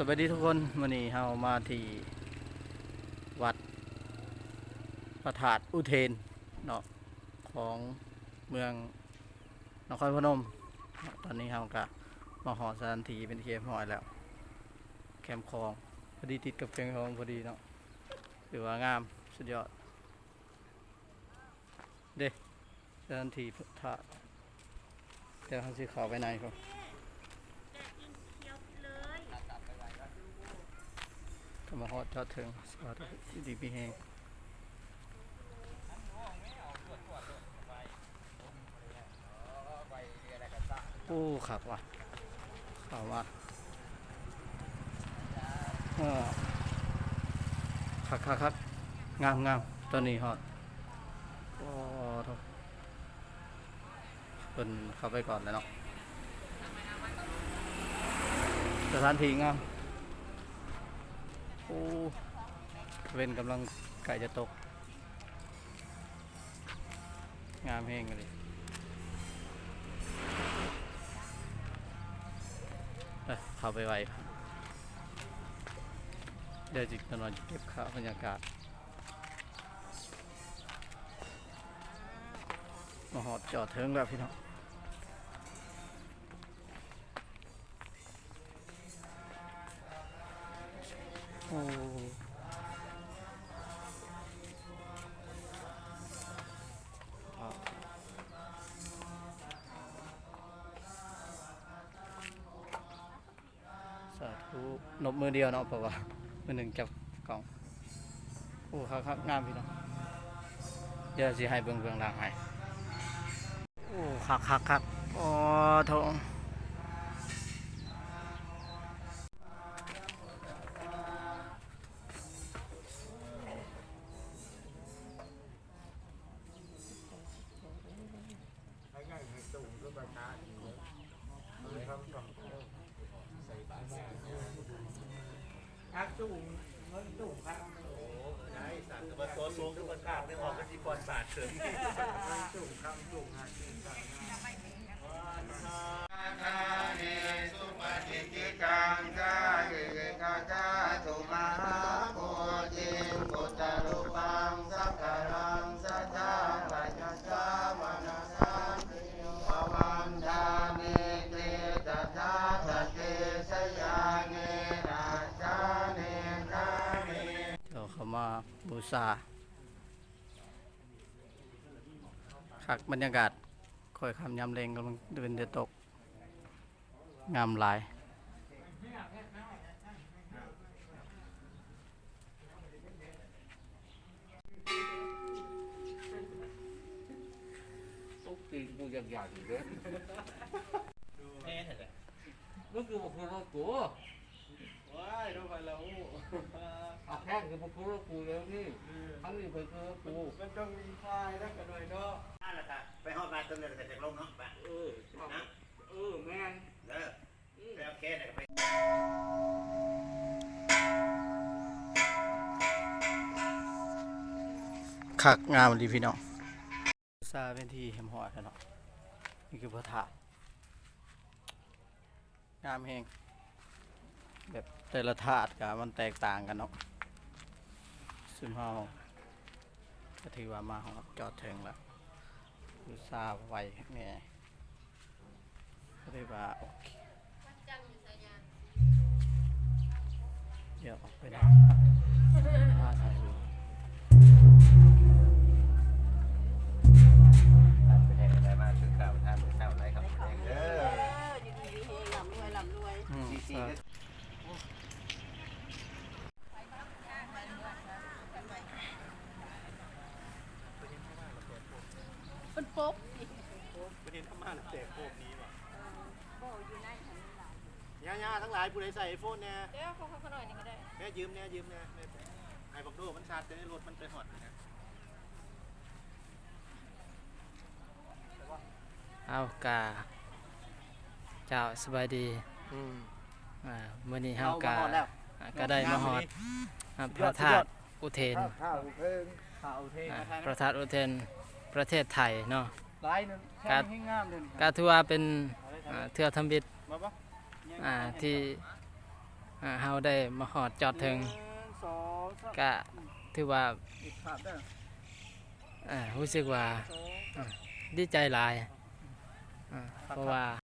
ສະບາຍດີທຸກຄົນ, ມື້ນີ້ເຮົາມາທີ່ວັດພະທາດອຸເທນເນາະ ຂອງເມືອງນະຄອນພະນົມ. ຕອນນີ້ເຮົາກະມາຮອດສະຖານທີ່ເປັນທີ່ຮຽບຮ້ອຍແລ້ວ, ແຄມຂອງ ພໍດີຕິດກັບແຄມຂອງພໍດີເນາະ, ຖືວ່າງາມສຸດຍອດ. ເດ້ ສະຖານທີ່ພະທາດ, ແຕ່ເຮົາຊິເຂົ້າໄປໃນພຸ້ນ. ກໍມາຮອດຈອດເຖິງ, ສາທຸ ຢູ່ດີມີແຮງ. ໂອ້ ຄັກວ່ະ ເຂົ້າມາ ເອີ ຄັກໆໆ ງາມໆ. ຕອນນີ້ຮອດ ໂອ້ ໂທ້ ເພິ່ນເຂົ້າໄປກ່ອນແລ້ວເນາະ, ສະຖານທີ່ງາມ. ໂອ້ ເວັນກຳລັງໃກ້ຈະຕົກ. ງາມແຮງອີ່ຫຼີ. ໄປ ເຂົ້າໄປໄຫວ້ ດຽວຈິກໜ້ອຍເກັບພາບບັນຍາກາດ. ມາຮອດຈອດເຖິງແລ້ວພີ່ນ້ອງ. ໂອ້ ສາທຸ. ນົບມືດຽວເນາະ ເພາະວ່າມືໜຶ່ງຈັບກ້ອງ. ໂອ້ ຄັກໆ ງາມພີ່ນ້ອງ. ດຽວຊິໃຫ້ເບິ່ງເບື້ອງຫຼັງໃຫ້. ໂອ້ ຄັກໆໆ ໂອ້ໂທ້. ຄັກສູງ ເງິນສູງຄັກ. ໂອ້ ໄດ້ ສາທຸ ວ່າໂຕສູງຄືປະທາດ ໄດ້ອອກກັນຊິກ່ອນບາດເຖິງ ເງິນສູງ ຄຳສູງ ຫາກິນສາງາມ. ເຈົ້າເຂົ້າມາບູຊາ ຄັກບັນຍາກາດ ຄ່ອຍຄ່ຳຍາມແລງ ກຳລັງຕາເວັນຈະຕົກ. ງາມຫຼາຍ. ຕົກຕີນກູຢາກໆເດີ. ແມ່ນແທ້ແຫຼະ. ມັນຄືບໍ່ເຄີາລົບກູ. ວ້າຍ ໂດນໄປແລ້ວ. ອາ ແພງຄືບໍ່ເຄີາລົບກູແລ້ວນີ້. ເອີ ອັນນີ້ໄປເຄີາລົບກູ. ມັນຕ້ອງມີຝ່າຍແລ້ວກະໜ້ອຍເນາະ. ນັ້ນລະກະໄປຮອດບ້ານຕົນນັ້ນລະກະຈັກລົງເນາະ. ບ້ານ ເອີ ເນາະ. ເອີ ແມ່ນ ເດີ ອືມ ໄປເອົາແຄນ ຄັກງາມອີ່ຫຼີພີ່ນ້ອງ. ສາເປັນທີ່ຮຽບຮ້ອຍແລ້ວເນາະ. ນີ້ຄືພະທາດ ງາມແຮງ. ແບບແຕ່ລະທາດກະມັນແຕກຕ່າງກັນເນາະ. ຊຸມເຮົາກະຖືວ່າມາຮອດຈອດເຖິງແລ້ວ. ອຸດສ່າໄຫວ້ແມ່ ກະຖືວ່າໂອເຄ. ດຽວອອກໄປນຳ ມາຖ່າຍຮູບ. ທ່ານໄປແດ່ໄດ້ມາຄືເກົ່າ ທ່ານໄປເຊົ້າໄດ້ຄຳແຮງເດີ. ເອີ ຢູ່ດີມີແຮງ ລ່ຳລວຍ ລ່ຳລວຍ. ອືມ ເພິ່ນປົບ ເພິ່ນເຫັນທຳມາແລ້ວແຕກໂພບນີ້ຫວາ. ເອີ ບໍ່ ຢູ່ໃນຫັ້ນມັນຫຼາຍ. ຍາໆ ທັງຫຼາຍ ຜູ້ໃດໃຊ້ໄອໂຟນແດ່? ດຽວ ຂໍ ຂໍໜ້ອຍໜຶ່ງກະໄດ້. ແມ່ຢືມແດ່ ຢືມແດ່. ໃຫ້ບັກໂດມັນຊາດແຕ່ໃນລົດມັນໄປຮອດນີ້ນະ. ເອົາ ກະ ເຈົ້າ ສະບາຍດີ. ອືມ ອ່າ ມື້ນີ້ເຮົາກະ ເຮົາມາຮອດແລ້ວ ອ່າ ກະໄດ້ມາຮອດ ອ່າ ພະທາດອຸເທນ ອ່າ ພະທາດອຸເທນ ປະເທດໄທເນາະ. ກະຖືວ່າເປັນ ອ່າ ເທື່ອທຳອິດ ອ່າ ທີ່ ອ່າ ເຮົາໄດ້ມາຮອດຈອດເຖິງ ໜຶ່ງ ສອງ ສາມ ກະຖືວ່າ ເກັບພາບເດີ ອ່າ ຮູ້ສຶກວ່າ ສອງ ອ່າ ດີໃຈຫຼາຍ ອ່າ ເພາະວ່າ